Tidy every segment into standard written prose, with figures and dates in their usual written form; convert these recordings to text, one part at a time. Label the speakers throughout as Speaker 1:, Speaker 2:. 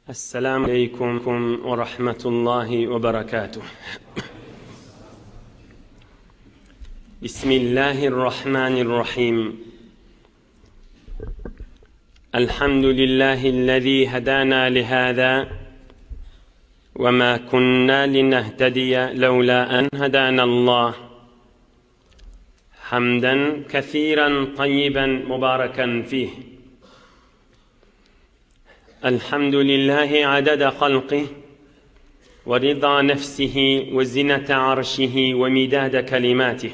Speaker 1: Esselamu aleýkum we rahmetullahi we berekatuh. Bismillahirrahmanirrahim. Elhamdülillahi'llezî hedâna lihâzâ ve mâ kunnâ linehtediye lewlâ en hedânallah. Hamden kesiren tayyiben mübareken fih. الحمد لله عدد خلقه ورضا نفسه وزنة عرشه ومداد كلماته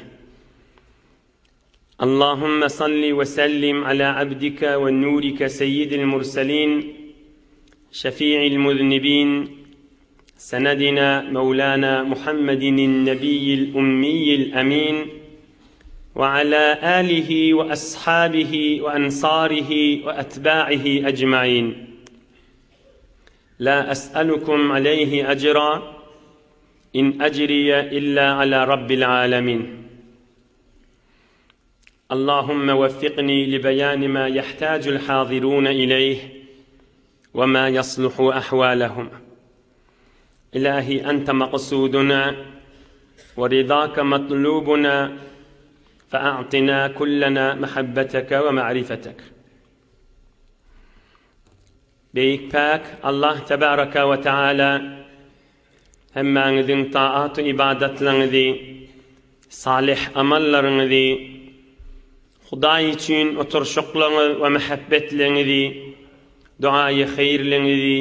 Speaker 1: اللهم صل وسلم على عبدك ونورك سيد المرسلين شفيع المذنبين سندنا مولانا محمد النبي الأمي الأمين وعلى آله وأصحابه وأنصاره وأتباعه أجمعين لا أسألكم عليه أجرا إن أجري إلا على رب العالمين اللهم وفقني لبيان ما يحتاج الحاضرون إليه وما يصلح أحوالهم إلهي أنت مقصودنا ورضاك مطلوبنا فأعطنا كلنا محبتك ومعرفتك Beýik Päk Allah Tebaraka we Teala hemmäňiziň taat-u ybadatlaryňyzy, salyh amallaryňyzy, Hudaý üçin oturyşyklaryňyz we mähebbetleňizi, duaýy haýyrlaryňyzy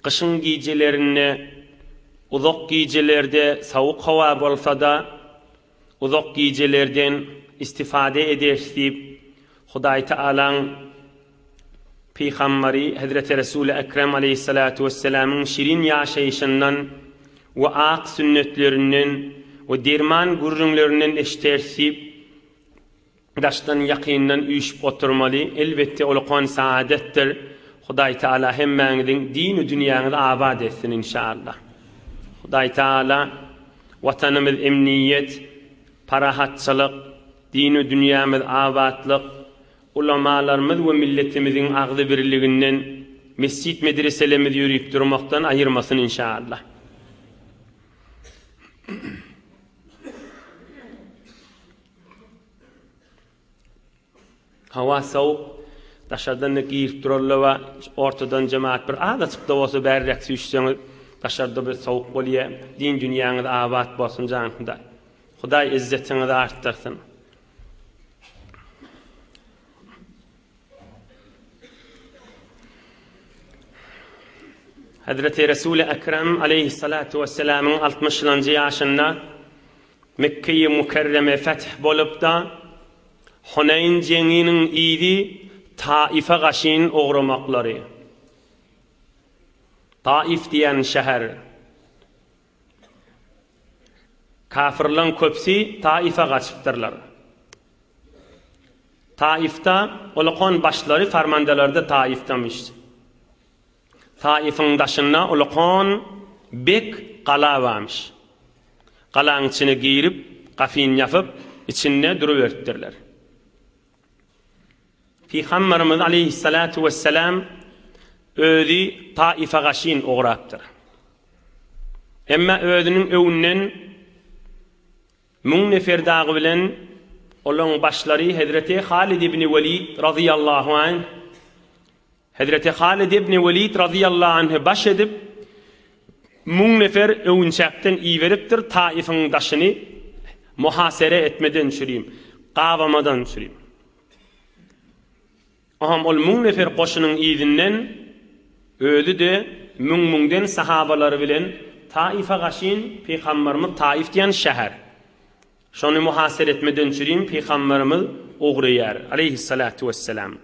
Speaker 1: gyşyň gijelerinde, uzak gijelerde sowuk howa bolsa-da, uzak gijelerden istifade ederis diýip, Hudaý Tagalaň Pygambary Hezreti Resuly Ekrem aleýhissalatu wessalamyň şirin ýaşaýşyndan we ak sünnetlerinden we derman gürrüňlerinden eşderis diýip, daşdan ýakyndan üýşüp oturmaly, elbetde ulukan saadetdir. Hudaý Tagala hemmäňiziň dini dünýäňizi abat etsin inşallah. Hudaý Tagala Watanymyz emniýet, parahatçylyk, dini dünýämiz abatlyk, ulamalarymyz we milletimiziň agzybirliginden, mesjit medreselerimiz ýörüp durmakdan aýyrmasyn inşallah. Howa sowuk, daşardan-da girip durarlar we ortadan jemagat bir azajyk-da bolsa bärräk süýşseňiz, daşarda bir sowuk bolýar. Din dünýäňiz abat bolsun jan Hudaý. Hudaý yzzetiňizi artdyrsyn. Hezreti Resuly Ekrem aleýhissalatu wessalamyň altmyşynjy ýaşynda Mekgeýi Mükerreme feth bolupda, Huneýn jeňiniň yzy Taife gaşyn ugramaklary. Taif diýen şäher. Kafyrlaň köpüsi Taife gaçypdyrlar. Taifda ulakan başlary farmandalarda Taifdamyş. Taifiň daşynda ulakan bek gala barmyş. Galaň içine girip, gafyn ýapyp, içinde duruberipdirler. Pygamberimiz aleýhissalatu wessalam özi Taife gaşyn ugrapdyr. Emma özüniň öňünden Müň nefer dagy bilen olaň başlary hezreti Halid ibni Welid razyýallahu anh, hezreti Halid ibni Welid razyýallahu anhy baş edip, müň nefer öwünçäkden iberipdir Taifiň daşyny muhasere etmeden çürim, gabamadan çürim. Oňam ol müň nefer goşunyň yzyndan özi-de müň-müňden sahabalary bilen Taife gaşyn Pygamberimiz Taif diýen şäher. Şony muhasere etmeden çürin Pygamberimiz ugraýar, aleýhissalatu wessalam.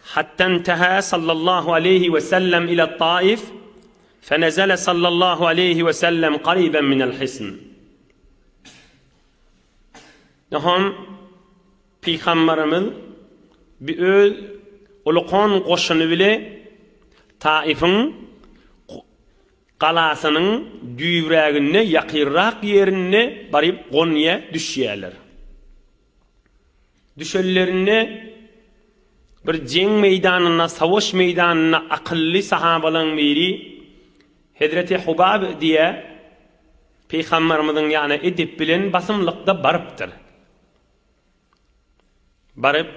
Speaker 1: Hatta intaha sallallahu aleýhi we sellem ila Taif, fenezele sallallahu aleýhi we sellem gariben minel hisn. Oňam Pygamberimiz bi öz ulukan goşuny bile Taifiň galasynyň düýbräginde ýakynrak ýerinde baryp gonýa düşýärler. Düşenlerinde. Bir jeň meýdanynda, savaş meýdanynda akylly sahabalaryň biri Hezreti Hubab diýe Pygamberimiziň ýanyna edep bilen basymlykda barypdyr. Baryp,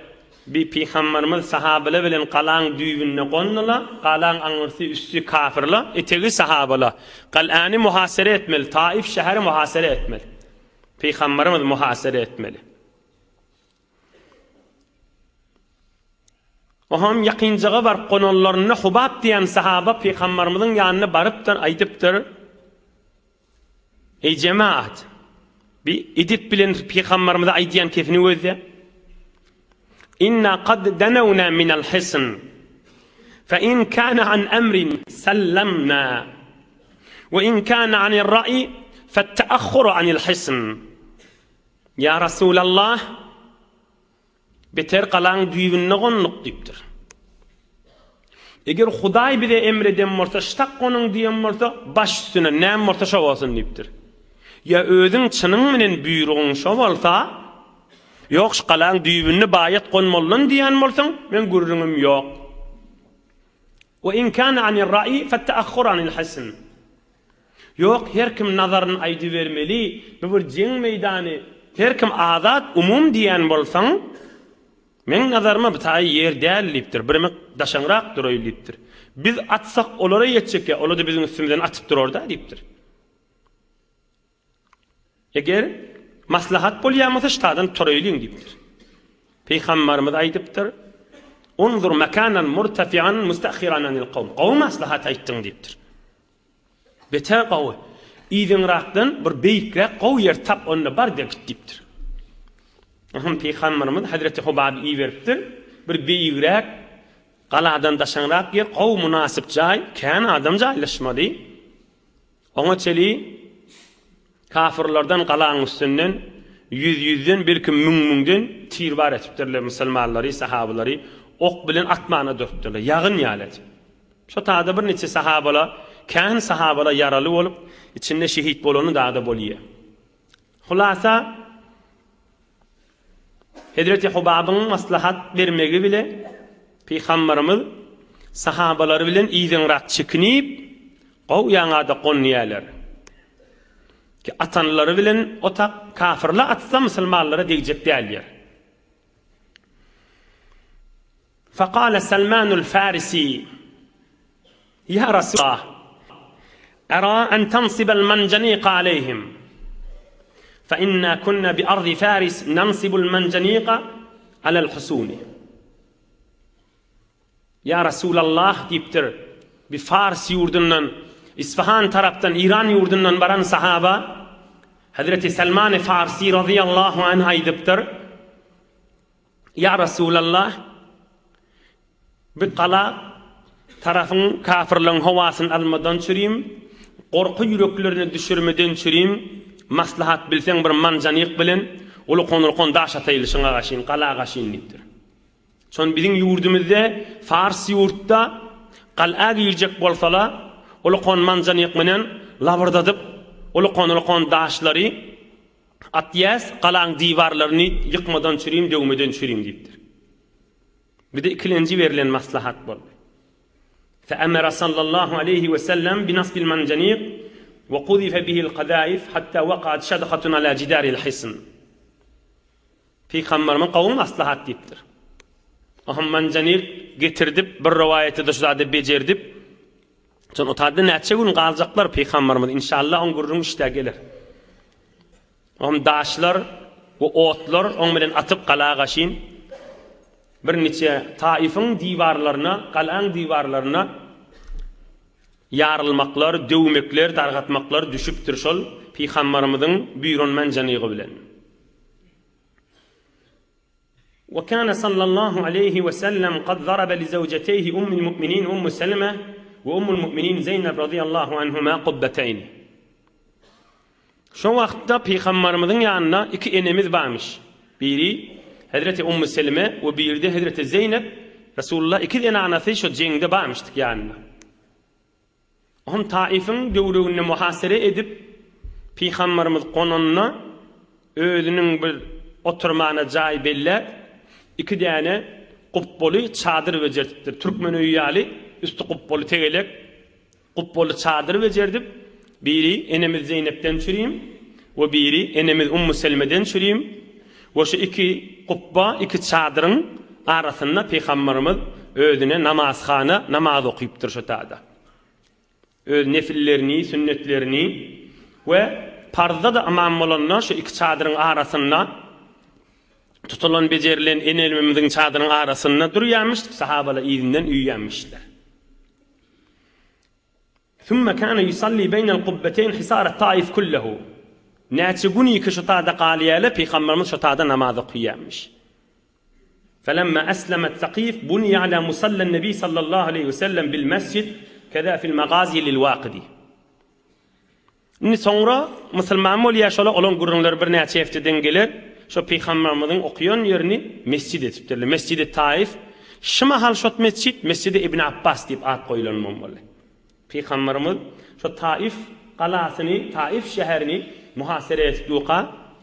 Speaker 1: bi Pygamberimiz sahabalar bilen galaň düýbünde gondular, galaň aňyrsy üsti kafirler, etegi sahabalar. Galany muhasere etmeli, Taif şäheri muhasere etmeli. Pygamberimiz muhasere etmeli. Oňam ýakynjaga baryp gonanlarynda Hubab diýen sahaba Pygamberimiziň ýanyna barypdyr, aýdypdyr, Eý jemaat! Bi edep bilen Pygamberimize aýdýan kefini gözle. Inna kad danawna minal hisn. Fa in kana an amrin sallamna. Wa in kana anir ra'i fatta'akhkhuru anil hisn. Ýa Rasulallah, beter galaň düýbünde gonduk diýipdir. Eger Hudaý bize emr eden bolsa, ştak gonuň diýen bolsa, baş üstüne, näme bolsa şo bolsun diýipdir. Ýa özüň çynyň bilen buýrugyň şo bolsa, ýok şu galaň düýbünde baýat gonmalydan diýen bolsaň, meň gürrüňim ýok. Wa in kana anir ra'i fetta'ahhur anil hisn. Ýok, her kim nazaryny aýdybermeli, bu bir jeň meýdany, her kim azat, umum diýýän bolsaň, meň nazaryma bu taýy ýer däl diýipdir, bireme daşaňrak duraýly diýipdir. Biz atsak olara ýetjek ýa, olar-da biziň üstümizden atyp durar-da diýipdir. Eger maslahat bolýan bolsa ştadan turaýlyň diýipdir. Pygambarymyz aýdypdyr, Unzur makanan murtafian mustahiran anil kawm. Gowy maslahat aýtdyň diýipdir. Beter gowy. Yzyňrakdan bir beýikräk gowy ýer tap onda bar-da git diýipdir. Oňam Pygamberimiz Hazreti Hubaby iberipdir. Bir beýigräk galadan daşaňrak ýer, gowy mynasyp jaý, kän adam jaýlaşmaly. Oňa çeli kafyrlardan galaň üstünden ýüz-ýüzden belki müň-müňden tir bar etipdirler musulmanlary, sahabalary ok bilen atmana durupdyrlar, ýagyn ýaly edip. Şo tada birniçe sahabala, kän sahabala ýaraly bolup, içinde şehit bolany dada bolýa. Hulasa, Hezreti Hubabyň maslahat bermegi bile Pygamberimiz sahabalary bilen yzyňrak çekinip, gowy ýaňada gonýarlar. Ki atanlary bilen otak kafirler atsa musulmanlara degjek däl ýer. Fekale Selmanul Farisi, Ýa Resulallah, era en tansibel menjenika aleýhim, fe inna kunna bi ardi Faris nansibul menjenika alel husuni. Ýa Resulallah diýipdir, bir Fars ýurdundan, Isfahan tarapdan, Iran ýurdundan baran sahaba, Hazreti Selman-y Farsi razyýallahu anh aýdypdyr, Ýa Resulallah, bu gala tarapyň kafirleň howasyny almadan çürim, gorky ýüreklerine düşürmeden çürim, maslahat bilseň bir manjanyk bilen ulukan-ulukan daş ataýyly şyňa gaşyn, gala gaşyn diýipdir. Şon biziň ýurdumyzda fars ýurtda gal'a girjek bolsala, ulukan manjanyk bilen labyrdadyp ulukan-ulukan daşlary Atýas, galaň diwarlaryny ýykmadan çürim, döwmeden çürim diýipdir. Bu-da ikilenji berlen maslahat boldy. Feemere sallallahu aleýhi we sellem binasbil manjanik we kuzife bihil kazaif hatta wakaat şadhatun ala jidaril hisn. Pygamberimiz gowy maslahat diýipdir. Oňa manjanik getirdip, bir rowaýatda-da şu zady bejerdip, Soň otada näçe gün galjaklar Pygamberimiz inşallah oň gürrüňi işdä geler. Oň daşlar we otlar oň bilen atyp gala gaşyn bir niçe Taifyň diwarlaryna, galaň diwarlaryna ýarylmaklar, döwmekler, dargatmaklar düşüpdir şol Pygamberimiziň buýran manjanygy bilen. We kana sallallahu aleýhi we sellem kad zarabe li zewjeteýhi ummul mu'minin Ummu Seleme we ummul mu'minin Zeýneb razyýallahu anhuma kubbeteýni. Şo wagtda Pygambarymyzyň ýanynda iki enemiz barmyş. Biri Hezreti Ummu Seleme we biride Hezreti Zeýneb Resulullah iki zenanasy şo jeňde barmyşdyk ýanynda. Ohm Taifiň döwreginde muhasere edip, Pygamberimiz gonanda özüniň bir oturmana jaý belläp, iki däne gupbaly çadyr bejertipdir. Türkmen öýi ýaly üsti gupbaly tegelek gupbaly çadyr bejerdip, biri enemiz Zeýnepden çürim we biri enemiz Ummu Selmeden çürim we şu iki gupba, iki çadyryň arasynda Pygamberimiz özüne namazhana namaz okypdyr şo tada. Öz nefillerini, sünnetlerini we parzda-da ymam bolanda şu iki çadyryň arasynda tutulan, bejerilen enelerimiziň çadyryň arasynda durýarmyş, sahabalar yzyndan üýýärmişler. Sümme kâne yusalli beýnel kubbeteýn hisaret Taif kullehu. Näçe gün iki şu tada galýarlar, Pygamberimiz şu tada namaz okaýarmyş. Felemma eslemet Sakif buniye ala musallen Nebi sallallahu aleýhi we sellem bil mesjid keza fil magazi lil Wakidi. Indi soňra musulman bolýar şolar, olaň gürrüňleri birnäçe hefteden geler. Şo pygamberimiziň okaýan ýerini mesjid edipdirler. Mesjidi Taif. Şu mahal şot mesjid Mesjidi Ibn Abbas diýip at goýlan bolmaly. Pygamberimiz şo Taif galasyny, Taif şäherini muhasere edip durka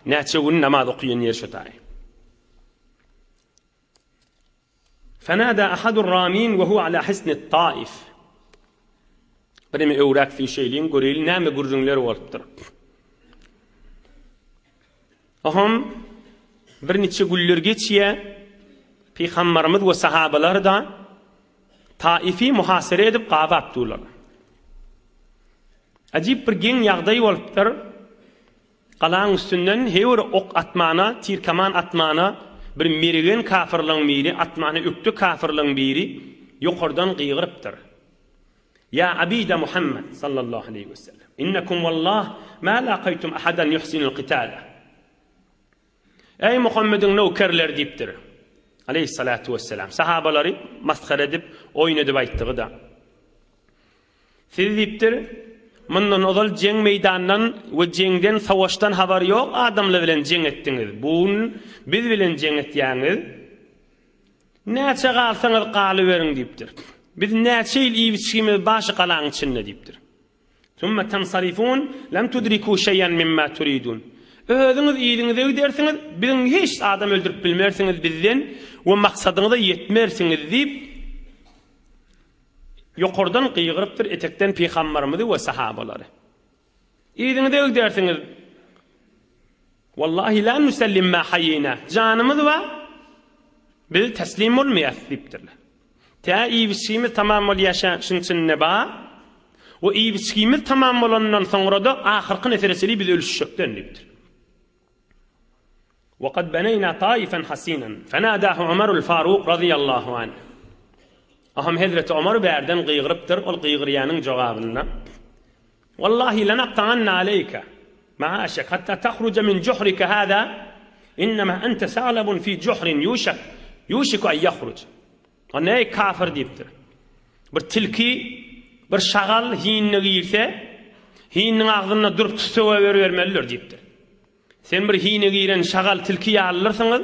Speaker 1: näçe gün namaz okaýan ýeri şo taý. Fenada ahadur ramin we huwa ala hisnit Taif. Birimi öwräk süýşeýliň, göreýli näme gürrüňler bolupdyr. Oham bir niçe günler geçýär. Pygamberimiz we sahabalar da Taifi muhasere edip gabap durlar. Ajip bir geň ýagdaý bolupdyr. Galaň üstünden heý bir ok atmana, tir-kaman atmana bir mergen kafyrlaň biri, atmana ökde kafyrlaň biri ýokardan gygyrypdyr. Ýa abida Muhammet sallallahu aleýhi we sellem, innekum wallah ma lakaýtum ahadan ýuhsinul kitala. Eý Muhammediň nökerleri diýipdir. Aleýhissalatu wesselam. Sahabalary masgara edip, oýun edip aýtdygy-da. Siz diýipdir, mundan ozal jeň meýdandan we jeňden, savaşdan habary ýok adamlar bilen jeň etdiňiz. Bu gün biz bilen jeň etýäňiz. Näçe galsaňyz galyberiň diýipdir. Biz näçe ýyl iýip-içgimiz bar şu galaň içinde diýipdir. Summa tansarifun lem tudriku şeýen mimma turidun. Özüňiz yzyňyza gidersiňiz, biziň hiç adam öldürip bilmersiňiz bizden we maksadyňyza ýetmersiňiz diýip, Ýokardan gygyrypdyr etekden pygambarymyzy we sahabalary. Yzyňyza gidersiňiz. Wallahi la nusellim ma haýyna. Janymyz bar. Biz teslim bolmaýas diýipdirler. Tä iýip-içgimiz tamam bolýaşa şuň içinde bar. We iýip-içgimiz tamam bolandan soňra-da ahyrky nefere çenli biz ölüşjekden diýipdir. Wekad beneýna taifen hasinen, fenadahu Omerul Faruk razyýallahu anh. Aham hezreti Omar bärden gygyrypdyr, ol gygyrýanyň jogabynda, Wallahi lenaktaanna aleýke maaşek hatta tahruja min juhrike hada, innema ente sa'labun fi juhrin yuşak, yuşiku en yahruj. O ne kafir diýipdir. Bir tilki, bir şagal hinine girse, hininiň agzynda durup tüssege bermelidir diýipdir. Sen bir hine giren şagal tilki ýalydyrsyňyz,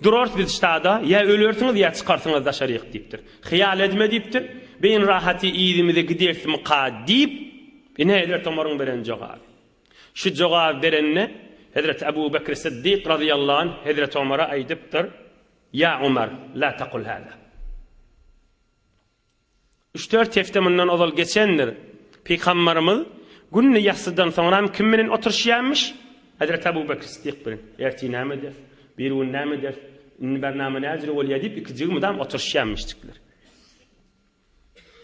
Speaker 1: durarys biz ştada, ýa ölersiňiz, ýa çykarsyňyz daşaryk diýipdir. Hyýal edme diýipdir, beýin rahaty yzymyza giderismika diýip, ine Hezreti Omaryň beren jogaby. Şu jogaby berende Hezreti Ebu Bekr Siddik razyýallahu anh Hezreti Omara aýdypdyr, Ýa Omar, la takul hada. Üç-dört hepde mundan ozal geçendir. Pygambarymyz günde ýassydan soňram kim bilen oturyşýarmyş? Hezreti Abu Bekr Siddik bilen. Ertir näme ederis? Birigün näme ederis? Indi bernama näjür bolýar diýip ikijigi mydam oturyşýarmyşdyklar.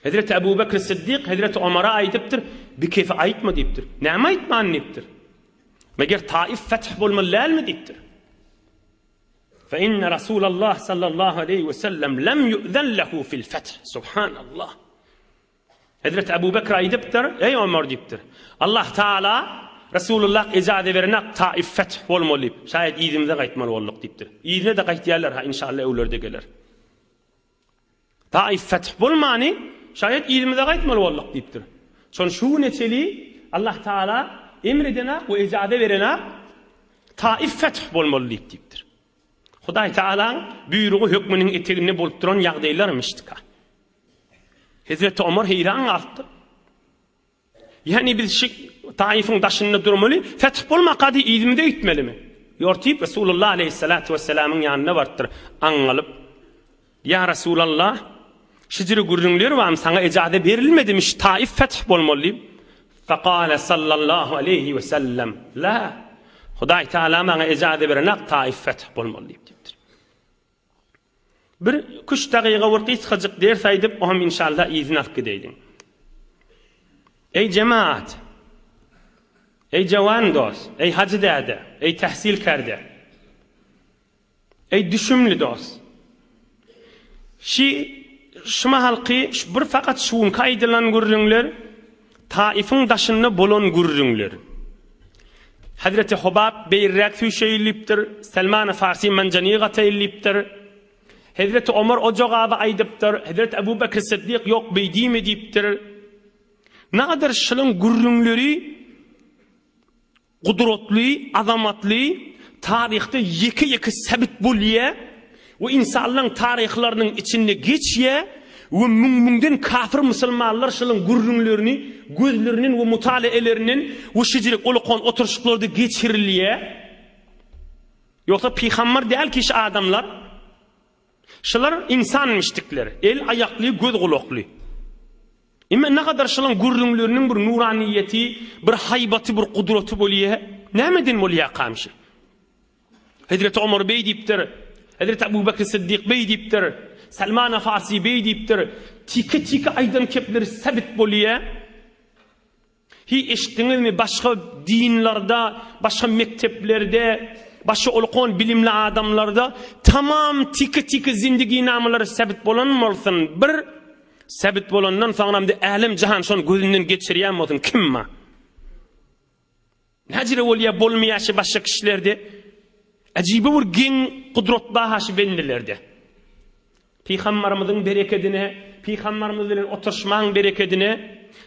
Speaker 1: Hezreti Abu Bekr Siddik Hezreti Omara aýdypdyr, Bi kefi aýtma diýipdir. Näme aýtman diýipdir. Meger Taif feth bolmaly dälmi diýipdir. Fe inne Rasulallah sallallahu aleýhi we sellem lem ýu'zen lehu fil feth. Subhanallah. Hezreti Ebu Bekr aýdypdyr, Eý Omar diýipdir. Allah Taala Resulullah ejaze berenak Taif feth bolmaly diýip, şaýat yzymyza gaýtmaly bolduk diýipdir. Yzyna-da gaýtýarlar ha inşallah öwlerde geler. Taif feth bolmany, şaýat yzymyza gaýtmaly bolduk diýipdir. Şony şu güne çeli Allah Taala emr edenak we ejaze berenak Taif feth bolmaly diýip diýipdir. Hudaý Taalaň buýrugy hökmüniň eteginde bolup duran ýagdaýlarmyşdyka. Hezreti Omar heýran galypdyr. Ýagny biz şu Taifiň daşynda durmaly, feth bolmaka diý yzymyza gitmelimi? Ýortyp Resulullah aleýhissalatu wessalamyň ýanyna barypdyr, aňňalyp. Ýa Resulallah, şijiri gürrüňler barmy, saňa ejaze berilmedimi şu Taif feth bolmaly diýip? Fekale sallallahu aleýhi we sellem, La, Hudaý Teala maňa ejaze berenak Taif feth bolmaly diýip diýipdir. Bir küç dagyga bir gysgajyk ders aýdyp, oňam inşallah yzyny alyp gideýliň. Eý jemaat! Eý jawan dost! Eý hajy däde! Eý tähsil kerde! Eý düşümli dost! Şi şu mahalky şu bir fakat şu günki aýdylan gürrüňler Taifiň daşynda bolan gürrüňler. Hazreti Hobab beýirräk süýşeýilipdir, Selman-y Farsi manjanyk ataýylypdyr. Hezreti Omar o jogaby aýdypdyr, Hezreti Ebu Bekr Siddik ýok beý diýme diýipdir. Nadir şylyň gürrüňleri Gudratly, azamatly, taryhda ýeke-ýeke säbit bolýa we ynsanlaň taryhlarynyň içinde geçýä we müň-müňden kafir musulmanlar şolaň gürrüňlerini gözlerinden we mutalaelerinden we şejerek ulakan oturyşyklarda geçirilýä. Ýogsa pygambar däl ki şu adamlar. Şular ynsanmyşdikler, el aýakly, göz gulakly. Emme nagadar şulaň gürrüňleriniň bir nuraniýeti, bir haýbaty, bir gudraty bolýa. Nämeden bolýakam şi? Hezreti Omar beý diýipdir, Hezreti Abu Bekr Siddik beý diýipdir, Salman Farsi beý diýipdir. Tike-tike aýdan kepleri sebit bolýa. Hiý eşitdiňizmi başga dinlarda, başga mekdeplerde, başga ulkan bilimli adamlarda tamam tiki-tiki zindiginamalary sebit bolan bolsun bir sebit bolandan soňram de älem jahan şony gözünden geçirýän bolsun kim ma? Näjire bolýa bolmaýa şi başga kişilerde? Ajibi bir geň gudrat bar şi bendelerde. Pygambarymyzyň berekedine, Pygambarymyz bilen oturyşmaň berekedine,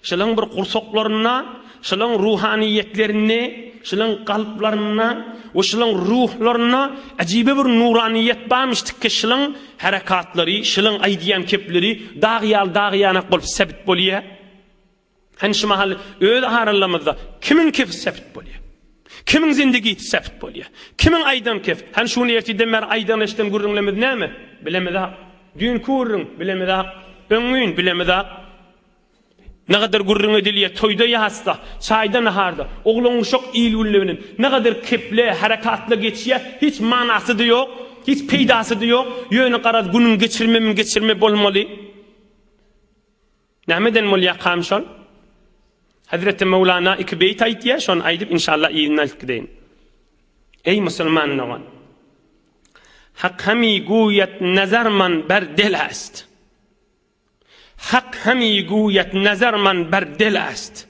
Speaker 1: şolaň bir gursaklarynda, şolaň ruhanyýetlerinde, şolaň kalplarynda we şolaň ruhlarynda ajibe bir nuranyýet barmyş ki şolaň herekatlary, şolaň aýdýan kepleri dag ýaly dag ýanak bolup sebit bolýar. Hany şu mahal öz aralamyzda kimiň kefi sepit bolýar? Kimiň zindigisi sepit bolýar? Kimiň aýdan kefi? Hany şu gün ertirden bäri aýdan eşiden gürrüňlerimiz näme? Bilemizak. Düýnki gürrüň, bilemizak. Öňňün, bilemizak. Nagadar gürrüň edilýär toýda ýasda, çaýda naharda, oglan-uşak il-günle bilen nagadar keple, harakatla geçýär, hiç manasy-da ýok, hiç peýdasy-da ýok, ýöne garaz günüňi geçirmemi geçirme bolmaly. Nämeden bolýakam şol? Hezreti Möwlana iki beýt aýtýar, şony aýdyp inşallah yzyny aýdyp gideýin. Eý musulman dogan! Hak hemi guýat nazar man ber del ast. Hak hemi guýat nazar man ber del ast.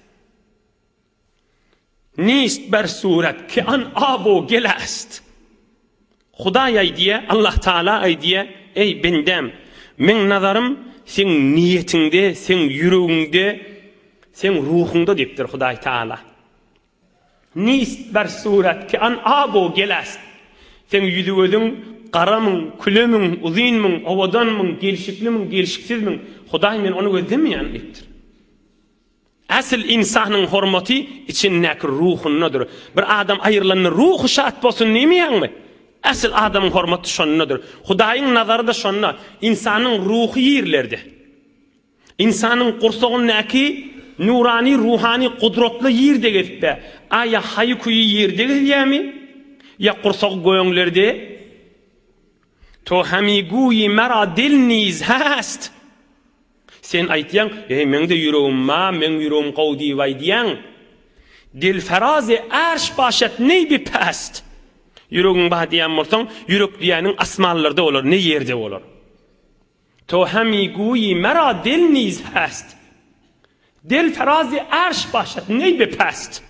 Speaker 1: Nist ber surat ki an ab u gel ast. Hudaý aýdýar, Allah Taala aýdýar, Eý bendäm, meň nazarym seň niýetiňde, seň ýüregiňde, seň ruhuňda diýipdir Hudaý Taala. Nist ber surat ki an ab u gel ast. Seň ýüzi-gözüň garamyň, külemiň, uzynmyň, owadanmyň, gelşiklimiň, gelşiksizmiň, Hudaý men ony gözlemeýän diýipdir. Asyl ynsanyň hormaty içindäki ruhundadyr. Bir adam aýrylanda ruhy şat bolsun diýmeýäňmi? Asyl adamyň hormaty şondadyr. Hudaýyň nazary-da şonda. Ynsanyň ruhy ýerlerde. Ynsanyň gursagyndaky nurany, ruhany gudratly ýerde gezipä. A ýa haýy-küýi ýerde gezýärmi? Ýa gursagy göňlerde? To hemi guýy mera dil niz hast. Sen aýtýaň, Eý, meň-de ýüregim bar, meň ýüregim gowy diýip aýdýaň. Dilferazy arş başat neý bi past. Ýüregiň bar diýýän bolsaň, ýürek diýýäniň asmanlarda bolar, ne ýerde bolar. To hemi guýy mera dil niz hast. Dilferazy arş başat neý bi past.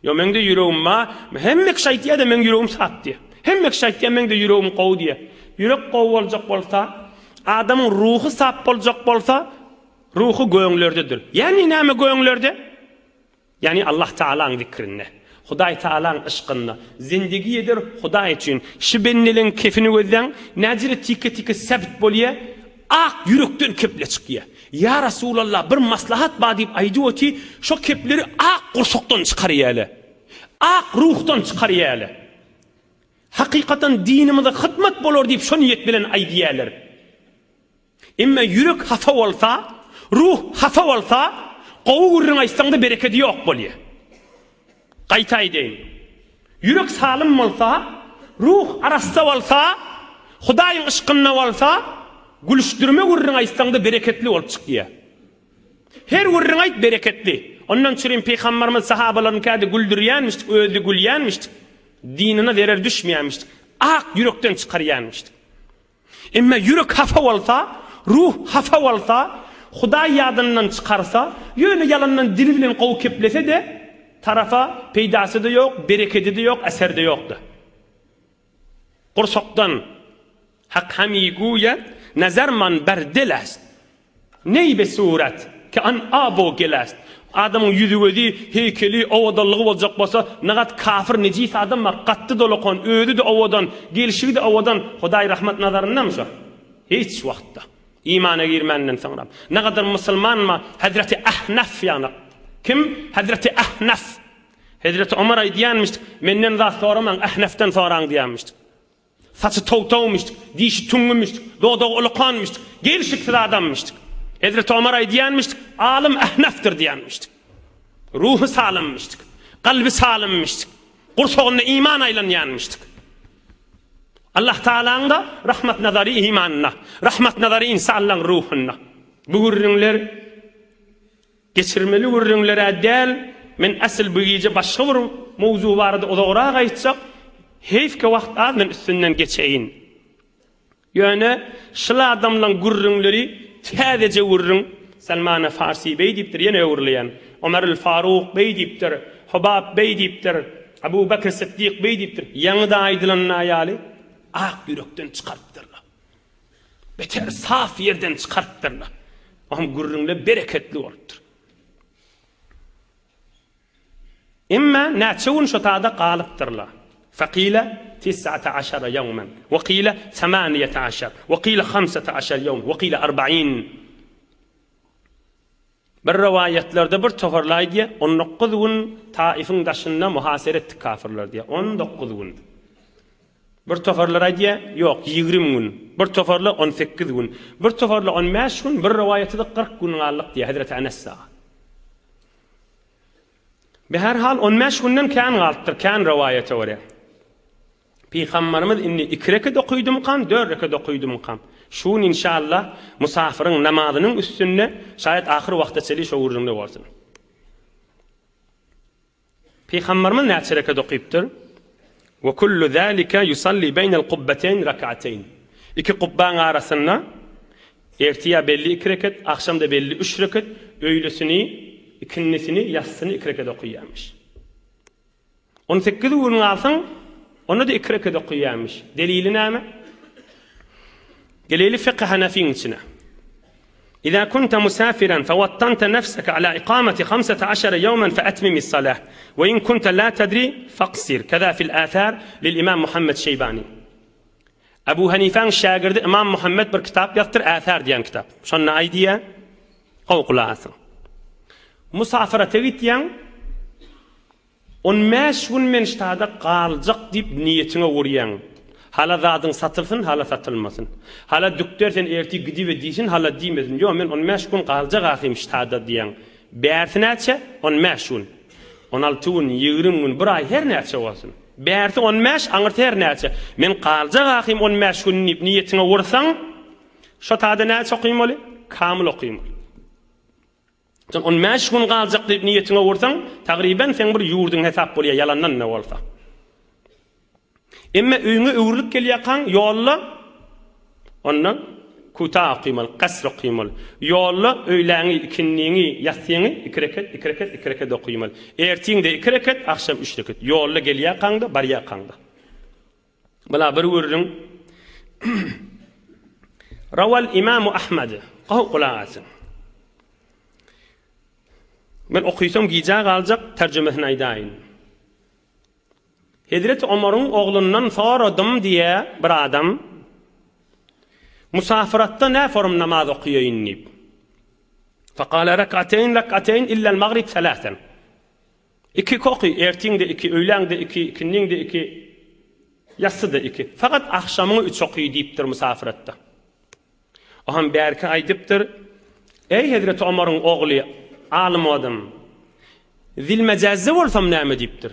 Speaker 1: Ýok, meň-de ýüregim bar. Hemme kişi aýtýar-da, meň ýüregim sap diýýär. Hemme kişi aýtýar, meň-de ýüregim gowy diýýär. Ýürek gowy boljak bolsa, adamyň ruhy sap boljak bolsa, ruhy göňlerdedir. Ýagny näme göňlerde? Ýagny Allah Tagalaň zikrinde, Hudaý Tagalaň yşkynda. Zindigi eder Hudaý üçin. Şu bendeleň kefini gözläň, näjele tike-tike säbit bolýar. Ak ýürekden keple çykýar. Ýa Resulallah, bir maslahat bar diýip aýdyp oty, şo kepleri ak gursakdan çykarýarlar. Ak ruhdan çykarýarlar. Hakykatan dinimize hytmat bolar diýip şo niýet bilen aýdýarlar. Emma ýürek hapa bolsa, ruh hapa bolsa, gowy gürrüň aýtsaň-da berekedi ýok bolýar. Gaýta aýdaýyn. Ýürek salym bolsa, ruh arassa bolsa, Hudaýyň yşkynda bolsa, gülüşdirme gürrüň aýtsaň-da bereketli bolup çykýar. Her gürrüň aýt bereketli. Ondan çürim Pygambarymyz sahabalaryny käde güldürýänmişdik, özi gülýänmişdik. Dinine zerer düşmeýänmişdik. Ak ýürekden çykarýanmişdik. Emma ýürek hapa bolsa, ruh hapa bolsa, Hudaý ýadyndan çykarsa, ýöne ýalandan dili bilen gowy keplese-de, tarafa peýdasy-da ýok, berekedi-de ýok, eseri-de ýokdy. Gursakdan, Hak hami guýat, nazar man ber dil est. Neý be surat, ki an abo gel est. Adamyň ýüzi-gözi, heýkeli, owadanlygy boljak bolsa, nagat kafir, nejis adam bar, katdy dolakan, özi-de owadan, gelşigi-de owadan, Hudaý rahmat nazaryndamy şo? Hiç wagtda. Imana girmänden soňra. Nagadar musulmanma, Hezreti Ahnaf ýanak. Kim? Hezreti Ahnaf. Hezreti Omar aýdýanmyş, Menden zat soramaň, Ahnafdan soraň diýýänmiş. Saçy tow-towmyş, dişi tüňňümmiş, dodagy ulukanmyş, gelşiksiz adammyş. Hezreti Omar aýdýanmyş, Alym Ahnafdyr diýýänmiş. Ruhy salymmyş, kalby salymmyş, gursagynda iman aýlanýanmyş. Allah Tagalaň-da rahmat nazary imanyna, rahmat nazary ynsanlaň ruhunda. Bu gürrüňler Geçirmeli gürrüňler-ä däl, men asyl bu gije başga bir mowzuk barada uzagrak aýtjak, heýf ki wagt az men üstünden geçeýin. Ýöne şul adamlaň gürrüňleri täzeje gürrüň, Salmany Farsi beý diýipdir, ýene öwrüleýän, Omarül Faruk beý diýipdir, Hubab beý diýipdir, Abu Bekr Syddyk beý diýipdir, ýaňy-da aýdylanyna ýaly ak ýürekden çykarypdyrlar. Beter saf ýerden çykarypdyrlar. Ohm gürrüňler bereketli bolupdyr. Emma näçe gün şo tada galypdyrlar. Fekile tis'ate aşara ýewmen, we kile semaniyete aşar, we kile hamsete aşar ýewm, we kile arba'in. Bir rowaýatlarda bir toparly aýdýar, 19 gün Taifiň daşynda muhasere etdik kafirler diýýär. 19 gün. Bir toparlar aýdýar, ýok, 20 gün. Bir toparlar 18 gün. Bir toparlar 15 gün, bir rowaýatda 40 gün galdyk diýýär Hezreti Enes dagy. Be her hal 15 günden kän galypdyr, kän rowaýata görä. Pygambarymyz indi iki reket okydymkam, dört reket okydymkam? Şu gün inşallah musafyryň namazynyň üstünde şaýat ahyr wagta çenli şo gürrüňde bolsun. Pygambarymyz näçe reket okypdyr? Ve kullu zalika yusalli beynel kubbeteyn rak'ateyn. Iki kubbaň arasynda ertiýä belli iki reket, agşamda belli üç reket, öýlesini, ikindisini, ýassyny iki reket okaýarmyş. On sekiz gün galsaň, onda-da iki reket okaýarmyş. Delili näme? Geleli fiqh Hanefiň içine. Iza kunta musafiran fewattanta nefseke ala ikameti hamsete aşere yevmen fe etmimis salah ve in kunta la tedri faksir keza fil athar lil imam Muhammed Şeybani. Ebu Hanifäň şägirdi Imam Muhammed bir kitap ýazypdyr, Äsär diýen kitap. Şonda aýdýar, gowy gulak asyň. Musafyrata gitýäň, 15 gün men ştada galjak diýip niýetiňe urýaň. Hala zadyň satylsyn, hala satylmasyn. Hala dükder sen ertir gidibe diýsin, hala diýmesin. Ýok, men 15 gün galjak ahym ştada diýýäň. Bärsi näçe? 15 gün. 16 gün, 20 gün, bir aý her näçe bolsun. Bärsi on bäş, aňyrsy her näçe. Men galjak ahym on bäş gün diýip niýetiňe ursaň, şo tada näçe okymaly? Kamyl okymaly. Sen on bäş gün galjak diýip niýetiňe ursaň, tagryban seň bir ýurduň hesap bolýar, ýalandan-da bolsa. Emme öýüňe öwrülip gelýärkaň ýolda onda kuta okymaly, kasr okymaly. Ýolda öýläňi, ikindiňi, ýassyňy iki reket, iki reket, iki reket okymaly. Ertiňde iki reket, agşam üç reket. Ýolda gelýärkaňda, barýarkaňda. Bula bir gürrüň. Rawal Imamu Ahmad. Gowy gulak asyň. Men okysam gijä galjak, terjimesini aýdaýyn. Hezreti Omaryň oglundan soradym diýýär bir adam, Musafyratda nä forum namaz okaýaýyn diýip. Fekale rekateýn rekateýn illel magrib selasen. Iki iki oky, ertiň-de iki, öýläň-de iki, ikindiň-de iki, ýassy-da iki. Fakat agşamyňy üç oky diýipdir musafyratda. O hem bärki aýdypdyr, Eý hezreti Omaryň ogly, alym odam, Zilmejazde bolsam näme diýipdir.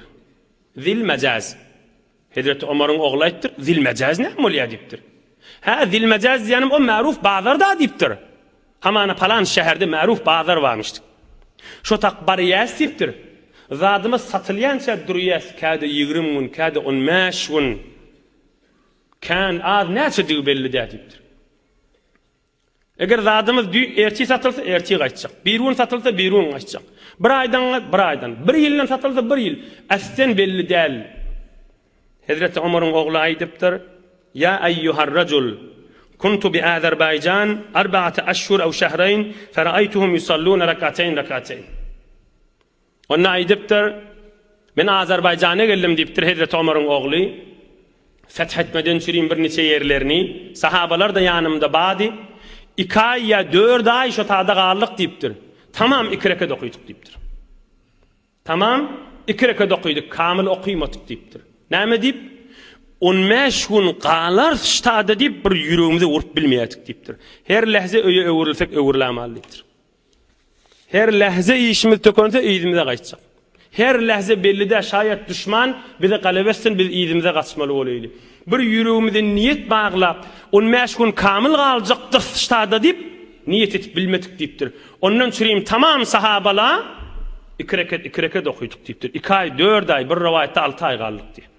Speaker 1: Zilmejaz. Hezreti Omaryň ogly aýtdyr, Zilmejaz näme bolýar diýipdir. Hä, Zilmejaz diýýänim o märuf bazar-da diýipdir. Hamana palan şäherde märuf bazar barmyş. Şo tak barýas diýipdir. Zadymyz satylýança durýas, käde 20 gün, käde 15 gün. Kän, az näçedigi belli däl diýipdir. Eger zadymyz düýn ertir satylsa, ertir gaýtjak. Birigün satylsa, birigün gaýtjak. Bir aýdan, bir aýdan. Bir ýyldan satylsa, bir ýyl. Äsden belli däl. Hezreti Omaryň ogly aýdypdyr, Ýa eýýuhar-rajul, kuntu bi Azerbaýjan arba'ate aşhur ew şehreýn, fera'aýtuhum ýusalluna rekateýn rekateýn. Onda aýdypdyr, Men Azerbaýjana geldim diýipdir Hezreti Omaryň ogly. Feth etmeden çürim birniçe ýerlerini, sahabalar-da ýanymda bady. Iki aý ýa dört aý şo tada galdyk diýipdir. Tamam iki reket okydyk diýipdir. Tamam iki reket okydyk, kamyl okymadyk diýipdir. Näme diýip? On bäş gün galarys ştada diýip bir ýüregimize urup bilmeýärdik diýipdir. Her lähze öýe öwrülsek öwrülämaly diýipdir. Her lähze işimiz tökense yzymyza gaýtjak. Her lähze belli-dä şaýat duşman bize galebe etsin biz yzymyza gaçmaly bolaýly. Bir ýüregimize niýet baglap, on bäş gün kamyl galjakdyrys ştada diýip, niýet etip bilmedik diýipdir. Ondan çürim tamam sahabala iki reket iki reket okydyk diýipdir. Iki aý, dört aý, bir rowaýatda alty aý galdyk diýip.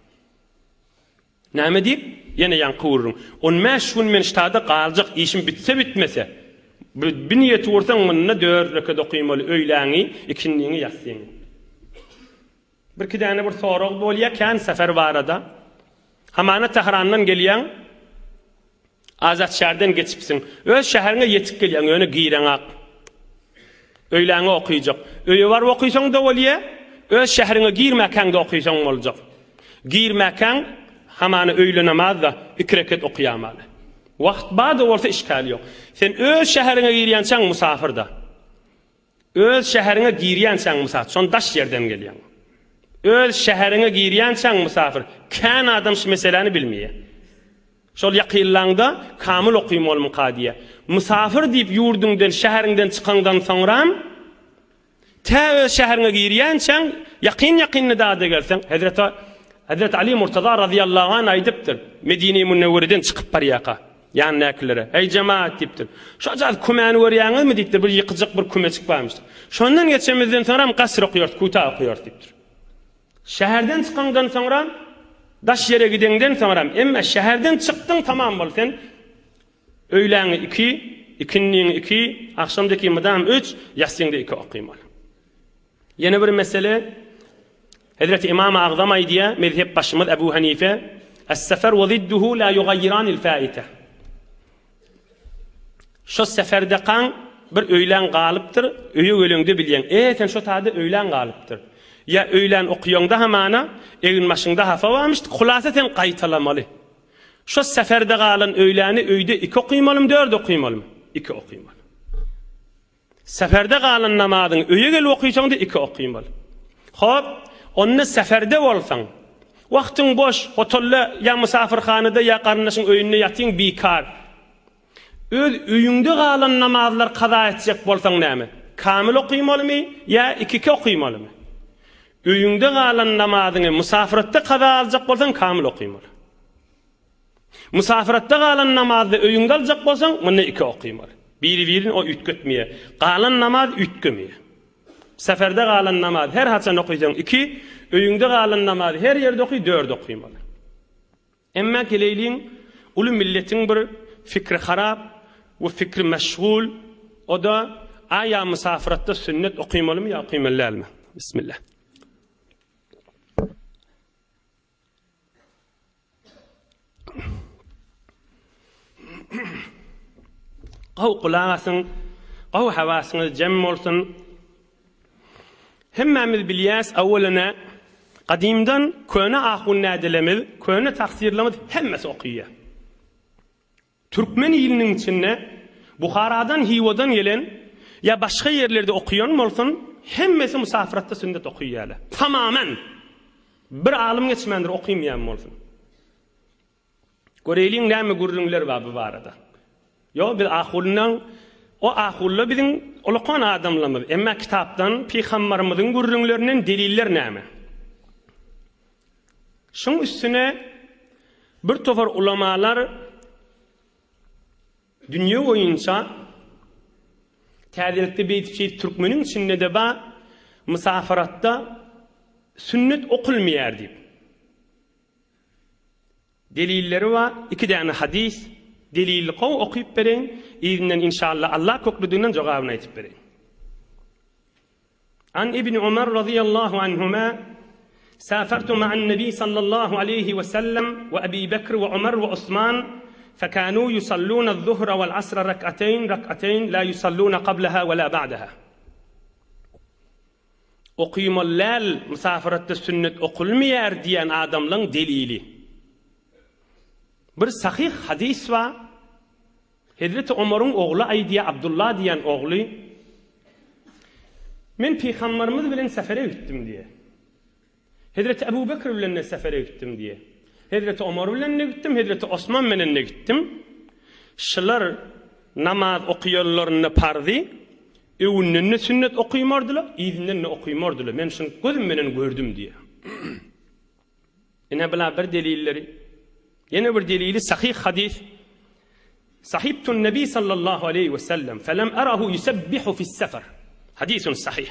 Speaker 1: Näme diýip? Ýene ýaňky gürrüň. On bäş gün men ştada galjak, işim bitse-bitmese. Bir niýeti gursaň, munda dört reket okymaly, öýläňi, ikindiňi, ýassyňy. Birki däne bir sorag bolýa kän sefer barada. Hamana Tährandan gelýäň, Azatşäherden geçipsiň. Öz şäheriňe ýetip gelýäň, ýöne gireňak. Öýläňi okyjak. Öýe baryp okysaň-da bolýa, öz şäheriňe girmäkäň-de okysaň boljak. Girmäkäň, hamana öýle namaz-da, iki reket okaýamaly. Wagt bar-da bolsa işgäli ýok. Sen öz şäheriňe girýänçäň musafir-da. Öz şäheriňe girýänçäň mysal, şon daş ýerden gelýäň. Öz şäheriňe girýänçäň mysafir. Kän adam şu meseläni bilmeýär. Şol ýakynlaňda kamyl okymolymyka diýýär. Mysafir diýip ýurduňdan, şäheriňden çykaňdan soňram tä öz şäheriňe girýänçäň ýakyn-ýakynda dada gelseň, Hezreti Hezreti Ali Murtaza razyýallahu anh aýdypdyr, Medine-i Münewwereden çykyp barýarka. Ýanyndakylara, Eý, jemagat! diýipdir. Şojagaz kümäni görýäňizmi? diýipdir. Bir ýykyjyk bir kümejik barmyş. Şondan geçemizden soňram kasr okaýarys, kuta okaýarys diýipdir. Şäherden çykaňdan soňram, daş ýere gideňden soňram, emma şäherden çykdyň tamam bol sen öýläňi iki, ikindiňi iki, agşamdaki mydam üç, ýassyňda iki okymaly. Ýene bir mesele, Hezreti Ymam Agzam aýdýar, mezhep başymyz Ebu Hanife, Es-sefer we zidduhu la yugaýyranil faite. Şo seferdekaň bir öýlän galypdyr, öýe geleňde bilýäň, e, sen şo taýda öýlän galypdyr. Ýa öýlän okuýaňda hamana, egin-başyňda hapa barmyş, hulasa sen gaýtalamaly. Şo seferde galan öýläni öýde iki okymalymy, dört okymalymy? Iki okymaly. Seferde galan namazyňy öýe gelip okysaň-da iki okymaly. Hop, onda seferde bolsaň, wagtyň boş, hotelde ýa mysafyrhanada ýa garyndaşyň öýünde ýatyň bikar. Öz öýüňde galan namazlary kaza etjek bolsaň näme? Kamil okymalymy ýa iki-iki okymalymy? Öýüňde galan namazyňy mysafyratda kaza aljak bolsaň kamil okymaly. Musafiratda galan namazda öýüňde aljak bolsaň, munda iki okymaly. Biri-birini o üýtgetmeýär. Galan namaz üýtgemeýär. Seferde galan namaz her haçan okysaň iki, öýüňde galan namazy her ýerde oky dört okymaly. Emma geleýliň uly milletiň bir fikri harap we fikri meşgul, o-da aýa musafiratda sünnet okymalymy ýa okymaly dälmi? Bismillah. Gowy gulak asyň, gowy hawasyňyz jem bolsun. Hemmämiz bilýäs, awwelene gadymdan köne ahun nädelemiz, köne taksirlerimiz hemmesi okyýar. Türkmen iliniň içinde Buharadan, Hiwadan gelen ýa başga ýerlerde okaýan bolsun, hemmesi musafyratda sünnet okaýarlar. Tamamen! Bir alym geçmändir okymaýan bolsun. Göreýliň näme gürrüňler bar bu barada. Ýok, biz ahundan, o ahulla biziň ulakan adamlarymyz. Emma kitapdan, pygambarymyzyň gürrüňlerinden deliller näme? Şuň üstüne bir topar ulamalar dünýe boýunça täzelikde beýdip şeýdip türkmeniň içinde-de bar, mysafaratda sünnet okulmaýar diýip. Delilleri bar, iki däne hadys, delilli gowy okyp bereýin, yzyndan inşallah Allah köklüdiginden jogabyny aýtyp bereýin. An Ibni Omar razyýallahu anhuma Safartu ma'an Nebi sallallahu aleýhi we sellem we Ebi Bekr we Omar we Osman fekanu yusalluna az-zuhra wal asra rak'ateyn rak'ateyn la yusalluna qablaha we la ba'daha. Okymaly däl, mysafaratda sünnet okulmaýar diýen adamlaň delili. Bir sahyh hadys bar. Hezreti Omaryň ogly aýdýar, Abdullah diýen ogly, Men pygambarymyz bilen sefere gitdim diýýär. Hezreti Ebu Bekr bilen-de sefere gitdim diýýär. Hezreti Omar bilen-de gitdim, hezreti Osman bilen-de gitdim. Şular namaz okaýanlarynda parzy, öňünden-de sünnet okymardylar, yzyndan-da okymardylar. Men şuny gözüm bilen gördüm diýýär. Ine bular bir delilleri. Ýene bir delili sahyh hadys. Sahibtun Nebi sallallahu aleýhi we sellem felem arahu yusebbihu fis-sefer. Hadisun sahyh.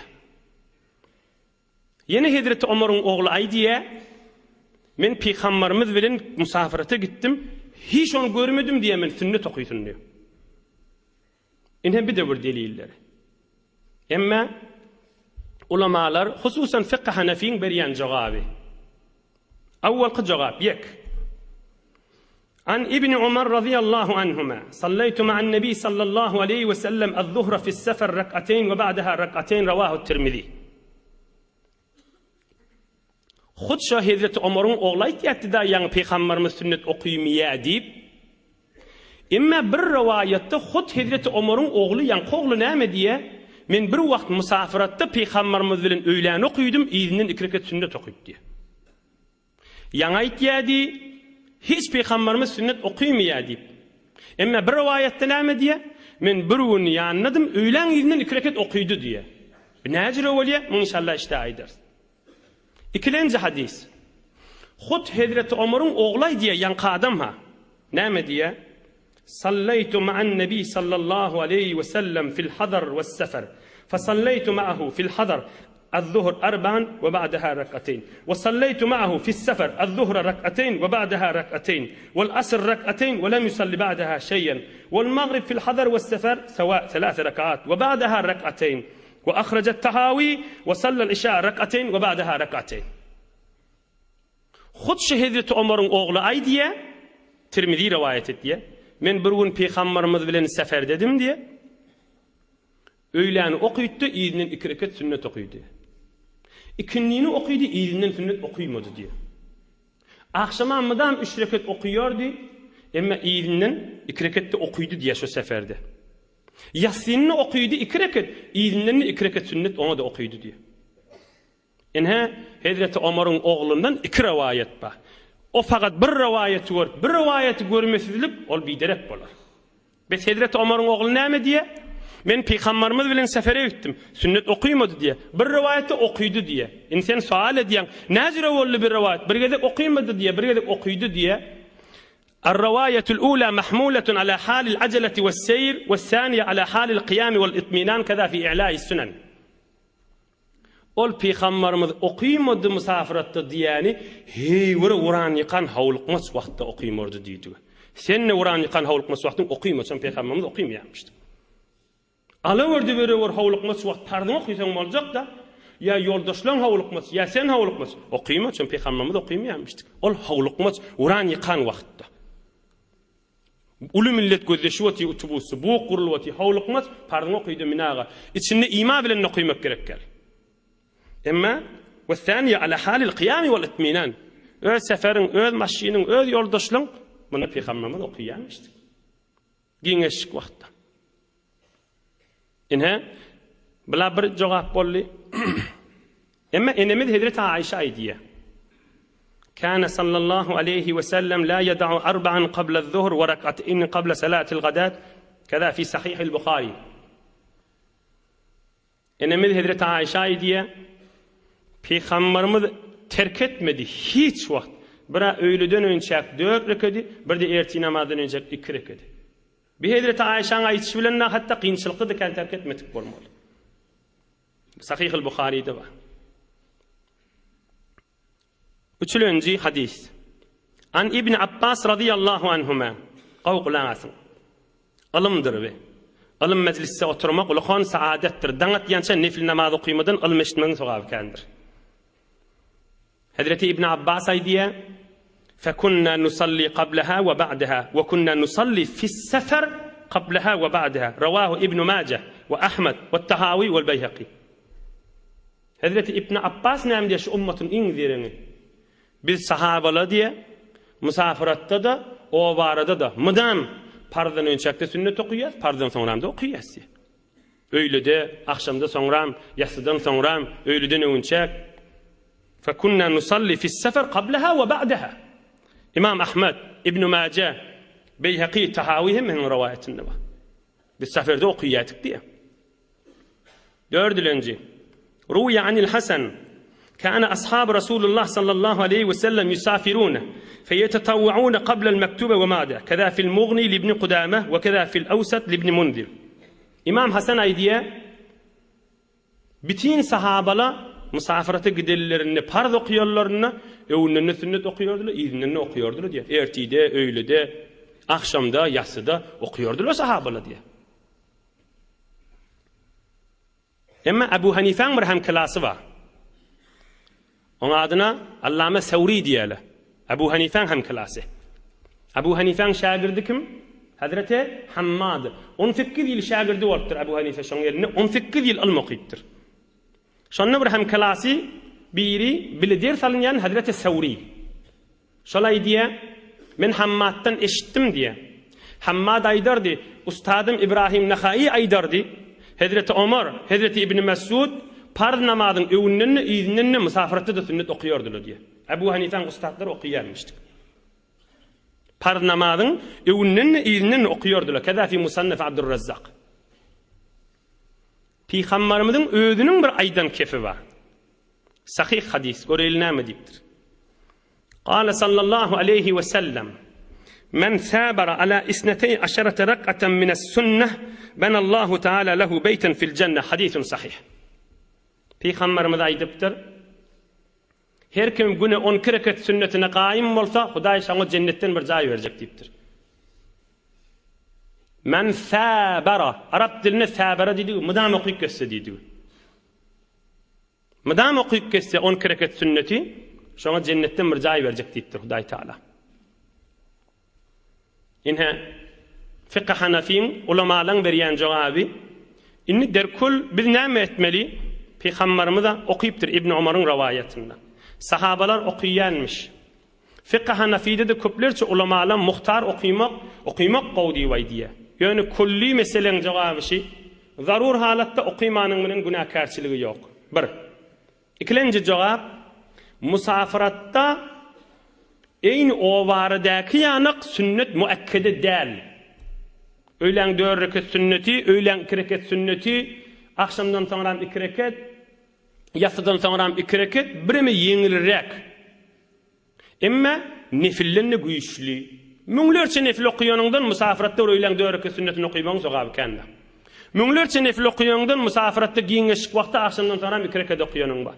Speaker 1: Ýene hezreti Omaryň ogly aýdýar, Men pygambarymyz bilen musafyrata gitdim, hiç ony görmedim diýýär, men sünnet okysyn diýýär. Ine bir-de bir delilleri. Emma ulamalar, hususan fykh Hanefiň berýän jogaby. Awwalky jogap ýek. An Ibn Umar razyýallahu anhuma, Salleýtu ma'an Nebi sallallahu aleýhi we sellem az-zuhra fis-sefer rak'ateýn we ba'daha rak'ateýn rawahu Tirmizi. Hut şo Hezreti Omaryň ogly aýtýardy-da ýaňy Pygambarymyz sünnet okymyýa diýip. Emma bir rowaýatda hut Hezreti Omaryň ogly ýaňky ogly näme diýýär? Men bir wagt musafyratda Pygambarymyz bilen öýläni okydym, yzyndan iki reket sünnet okyp diýýär. Ýaňy aýtýardy, Hiç pygamberimiz sünnet okymyýar diýip. Emma bir rowaýatda näme diýýär? Men bir gün ýanynadym, öýläň yzyndan iki reket okydy diýýär. Bu näjüre bolýar? Muny inşallah işde aýdarys. Ikilenji hadys. Hut Hezreti Omaryň ogly aýdýar, ýaňky adam-ha. Näme diýýär? Salleýtu ma'an Nebi sallallahu aleýhi we sellem fil hadar wes-sefer. Fesalleýtu ma'ahu fil hadar az-zuhr arba'an we ba'daha rak'ateýn. We salleýtu ma'ahu fis-sefer az-zuhra rak'ateýn we ba'daha rak'ateýn. Wal asr rak'ateýn we lem yusalli ba'daha şeý'en. Wal magrib fil hadar wes-sefer sewa selase rak'at we ba'daha rak'ateýn. We ahraja at-Tahawi we sallal işa rak'ateýn we ba'daha rak'ateýn. Hut şu hezreti Omaryň ogly aýdýar, Tirmizi rowaýat etýär, Men bir gün pygambarymyz bilen seferdedim diýýär. Öýläni okytdy, yzyndan iki reket sünnet okydy. Ikindini okydy, yzyndan sünnet okymady diýýär. Agşamam mydam üç reket okyýardy, emma yzyndan iki reket-de okydy diýýär şu seferde. Ýassynyny okydy iki reket, yzyndan-da iki reket sünnet oňa-da okydy diýýär. Ine, hezreti Omaryň oglundan iki rowaýat bar. O fakat bir rowaýaty görüp, bir rowaýaty görmesizlik, ol biderek bolar. Bes hezreti Omaryň ogly näme diýýär? Men pygambarymyz bilen sefere gitdim. Sünnet okymady diýýär. Bir rowaýatda okydy diýýär. Indi sen soal edýäň, näjüre boldy bir rowaýat? Bir gezek okymady diýýär, bir gezek okydy diýýär. Ar-rowaýatul ula mahmulatun ala halil ajalati was-seýr, was-saniýa ala halil kyýami wal-itminan keza fi i'la'is sunan. Ol pygambarymyz okymady mysafyratda diýýäni heý bir uran ýykan howlukmaç wagtda okymordy diýdigi. Sen-de uran ýykan howlukmaç wagtyň okymaçam pygambarymyz okymýarmyşdy. Alawerdi berewer howlukmaç wagt parzyňy okysaň boljak-da, ýa ýoldaşlaň howlukmaç, ýa sen howlukmaç, okymaçam pygambarymyz okymýarmyşdy. Ol howlukmaç uran ýykan wagtda. Uly millet gözleşip otyr utubusy, buk gurulyp otyr, howlukmaç, parzyňy okyda minaga. Içinde ima bilen okymak gerek gel. Emma we thaniýe ala halil kyýami wal itminan. Öz seferiň, öz maşynyň, öz ýoldaşlaň muny pygamberimiz okyýarmyşdy. Giňeşlik wagtda. Ine, bula bir jogap boldy. Emma enemiz Hezreti Aişe aýdýar. Kana sallallahu aleýhi we sellem la yada'u arba'an qabla az-zuhr we rak'atayn qabla salatil gadat. Keza fi Sahihil Buhari. Enemiz Hezreti Aýşa aýdýar, Pygambarymyz terk etmedi hiç wagt bir-ä öýleden önçäk dört rekedi, bir-de ertir namazdan önçäk iki rekedi. Bi Hezreti Aýşaň aýdyşy bilen hatda kynçylykda-da kän terk etmedik bolmaly. Sahyhul Buharyda bar. Üçülenji hadys. An Ibn Abbas razyýallahu anhuma. Gowy gulak asyň. Ylymdyr bi. Ylym mejlisde oturmak ulukan saadatdyr. Daň atýança nefil namaz okymadan ylym eşitmegiň sogaby kändir. Hezreti Ibn Abbas aýdýar, Fekunna nusalli qablaha we ba'daha we kunna nusalli fis-sefar qablaha we ba'daha. Rawahu Ibn Majah we Ahmad we Tahawi we Beýhaki. Hezreti Ibn Apbas näme diýýär şu ummatyň iň zereňi? Biz sahabalar diýýär, musafiratda-da, obarada-da mydam parzdan önçäkde sünnet okaýas, parzdan soňram-da okaýas diýýär. Öýlede, agşamda soňram, ýassydan soňram, öýleden öňünçäk. Fekunna nusalli fis-sefer qablaha we ba'daha. Imam Ahmed, Ibn Maje, Beýhaki, Tahawi hemmesiniň rowaýatynda bar. Biz seferde okaýardyk diýýär. Dördülenji. Ruwiýa anil Hasan, Kana ashabu Rasulullah sallallahu aleýhi we sellem ýusafirune, feýetetawwaune kablel mektube we ma'de, keza fil Mugni libni Kudame we keza fil Awsat libni Munzir. Imam Hasan aýdýar, Bitin sahabala musafyrata gidenlerinde parz okaýanlarynda öňünden-de sünnet okaýardylar, yzyndan-da okaýardylar diýýär. Ertide, öýlede, agşamda, ýassyda okaýardylar sahabala diýýär. Emma Abu Hanifäň bir hemklasy bar. Oň adyna Allame Sewri diýýärler. Abu Hanifäň hemklasy. Abu Hanifäň şägirdi kim? Hazreti Hammad. 18 ýyl şägirdi bolupdyr Abu Hanife şoň elinde 18 ýyl ylm okypdyr. Şonda bir hemklasy biri bile ders alynýan Hazreti Sewri. Şol aýdýa, Men Hammaddan eşitdim diýýä. Hammad aýdardy, Ustadym Ibrahim Nahaýy aýdardy, Hezreti Omar, Hezreti Ibni Mesud parz namazyň öňünden-de, yzyndan-da, musafiratda-da sünnet okaýardylar diýýä. Ebu Hanifäň ustatlary okaýarmyşdyk. Parz namazyň öňünden-de, yzyndan-da okaýardylar. Keza fi Musannaf Abdurrazzak. Pygambarymyzyň özüniň bir aýdan kefi bar. Sahyh hadys, göreýli näme diýipdir. Gale sallallahu aleýhi we sellem, Men sabara ala isnetey aşarate rak'aten mines sünneh, benallahu taala lehu beýten fil jenne, hadisun sahyh. Pygamberimiz aýdypdyr, Her kim güne 12 reket sünnetine gaýym bolsa, Hudaý şoňa jennetden bir jaý berjek diýipdir. Men sabara, arap dilinde sabara diýdigi, mydam okyp geçse diýdigi. Mydam okyp geçse on iki reket sünneti, şoňa jennetden bir jaý berjek diýipdir Hudaý Taala. Ine, fykh Hanafiň ulamalaň berýän jogaby. Indi derkul biz näme etmeli? Pygambarymyz-a okypdyr Ibn Omaryň rowaýatynda. Sahabalar okyýanmyş. Fykh Hanafide-de köplerçe ulamalar muhtar okymak, okymak gowy diýip aýdýar. Ýöne külli meseleň jogaby şi, zarur halatda okymanyň bilen günäkärçiligi ýok. Bir. Ikilenji jogap, musafiratda eýni obaradäki ýanak sünnet muakkede däl. Öýläň dört reket sünneti, öýläň iki reket sünneti, agşamdan soňram iki reket, ýassydan soňram iki reket, bireme ýeňilräk. Emme nefilden-de güýçli. Müňlerçe nefil okaýanyňdan musafiratda bir öýläň dört reket sünnetini okaýmagyň sogaby kändir. Müňlerçe nefil okaýanyňdan musafiratda giňeşik wagtda agşamdan soňram iki reket okaýanyň bar.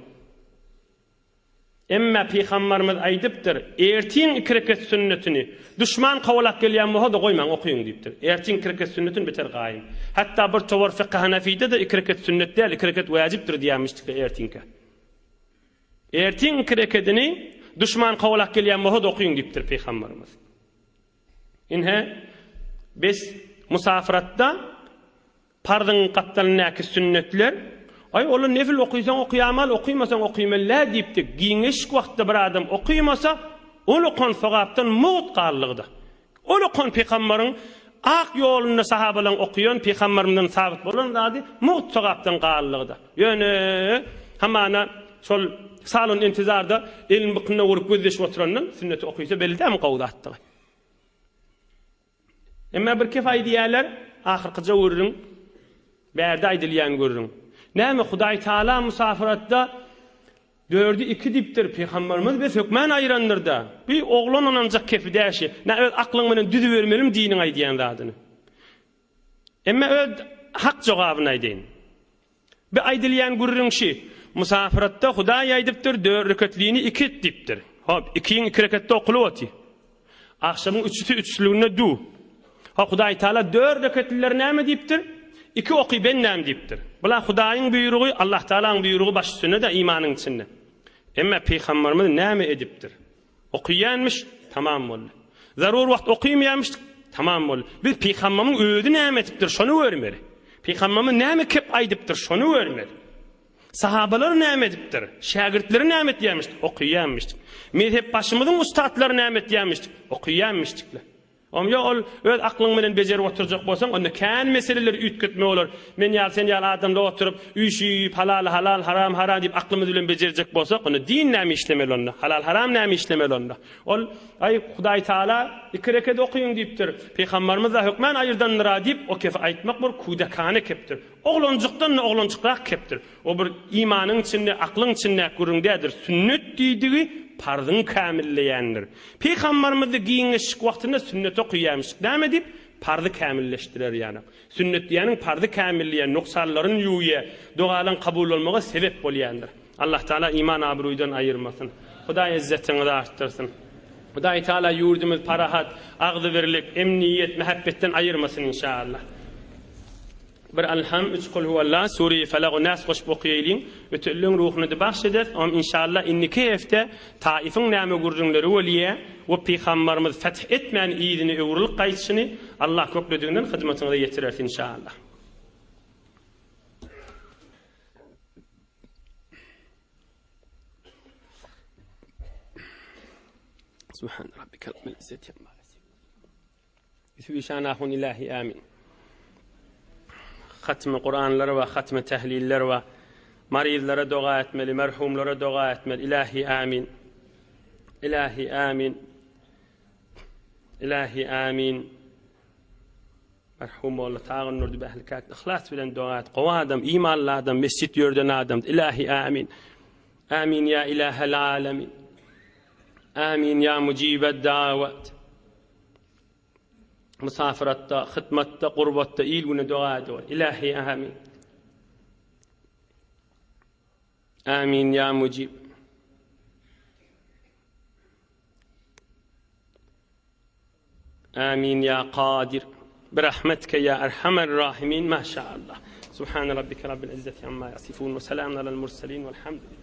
Speaker 1: Emme pygambarymyz aýdypdyr, Ertiň iki reket sünnetini, duşman kowalap gelýän bolsa-da goýmaň okyň diýipdir. Ertiň iki reket sünnetini beter gaýym. Hatda bir towar fykhy hanafide-de iki reket sünnet däl, iki reket wäjipdir diýýärmişdikler ertiňkä. Ertiň iki rekedini duşman kowalap gelýän bolsa-da okyň diýipdir pygambarymyz. Ine, bes musafiratda parzyň gapdalyndaky sünnetler, aý olar nefil okysaň okaýamaly, okymasaň okymaly däl diýipdik. Giňeşik wagtda bir adam okymasa, ol okan sogapdan mugt galdygyda. Ol okan pygambaryň ak ýolunda sahabalaň okaýan pygambarymyzdan sabyt bolan zady mugt sogapdan galdygyda. Ýöne hamana şol salon intizarda elini bykynyna urup gözleşip oturandan sünneti okysa belli dämi gowy zatdygy. Emma bir kef aýdýarlar. Ahyrkyja gürrüň, bärde aýdylýan gürrüň. Näme Hudaý Taala musafiratda dördi iki diýipdir, Pygamberimiz bes hökmän aýyrandyr-da. Bi oglan ynanjak kepi däşi. Nä öz aklyň bilen düzübermelimi diniň aýdýan zadyny. Emme öz hak jogabyny aýdaýyn. Bi aýdylýan gürrüň şi, Musafyratda Hudaý aýdypdyr, dört reketlini iki et diýipdir. Hop, ikiň iki reketde okulyp oty. Agşamyň üçüsi üçlüginde du. Ha, Hudaý Taala dört reketlileri näme diýipdir? Iki oky bendäm diýipdir. Bula Hudaýyň buýrugy, Allah Taalaň buýrugy baş üstüne-de imanyň içinde. Emme pygamberimiz näme edipdir? Okyýanmyş, tamam boldy. Zarur wagt okymaýanmyş, tamam boldy. Biz pygambamyň özi näme etipdir, şony görmeli. Pygambamyz näme kep aýdypdyr, şony görmeli. Sahabalar näme edipdir, şägirtleri näme etýärmiş, okyýanmyş. Mezhepbaşymyzyň ustatlary näme etýärmiş, okyýanmyşdyklar. Om ýok ol öz aklyň bilen bejerip oturjak bolsaň onda kän meseleleri üýtgetme bolar. Men ýaly sen ýaly adamlar oturyp üýşüp halal halal haram haram diýip aklymyz bilen bejerjek bolsak onda din näme işlemeli onda halal haram näme işlemeli onda. Ol aý Hudaý Taala iki reket okyň diýipdir. Pygambarymyz da hökmän aýyrdandyra diýip o kefi aýtmak bir kudekane kepdir. Oglanjykdan da oglanjykrak kepdir. O bir imanyň içinde, aklyň içindäki gürrüň däldir. Sünnet diýdigi parzyň kämilleýändir. Pygambarymyzda giňeşlik wagtynda sünnet okaýarmyş. Näme diýip? Parzy kämilleşdirer ýanak. Sünnet diýýäniň parzy kämilleýän, nogsanlaryny ýuwýar, dogalaň kabul bolmaga sebep bolýandyr. Allah Taala iman abruýdan aýyrmasyn. Hudaý yzzetiňizi artdyrsyn. Hudaý Taala ýurdumyzy parahat, agzybirlik, emniýet, mähebbetden aýyrmasyn inşallah. Bir Alham, üç Kul huwallah, Sure-i Felak we Nas goşup okaýalyň. Ötenleň ruhuny-da bagş ederis. Oňam inşallah indiki hepde Taifiň näme gürrüňleri bolýa we Pygambarymyz feth etmän yzyna öwrülip gaýdyşyny Allah köklediginden hyzmatyňyza ýetireris inşallah. Subhan rabbike rabbil izzeti amma yasifun. Üsübişan ahun ilahi amin. Hatmy Kuranlar we hatmy tehliller we marizlere doga etmeli, merhumlara doga etmeli. Ilahi amin. Ilahi amin. Ilahi amin. Merhum molla Tagan Nurdy Behlikat yhlas bilen doga et. Gowy adam, imanly adam, mesjit ýörden adam. Ilahi amin. Amin ya ilahel alemin. Amin ya mujibed davat. Musafiratda, hytmatda, gurbatda il-güne doga ediber. Ilahi amin. Amin ya mujib. Amin ya kadir. Birahmetke ya erhamer rahimin. Maşallah. Subhane rabbike rabbil izzeti amma yasifun ve selamun alel murselin velhamdülillah.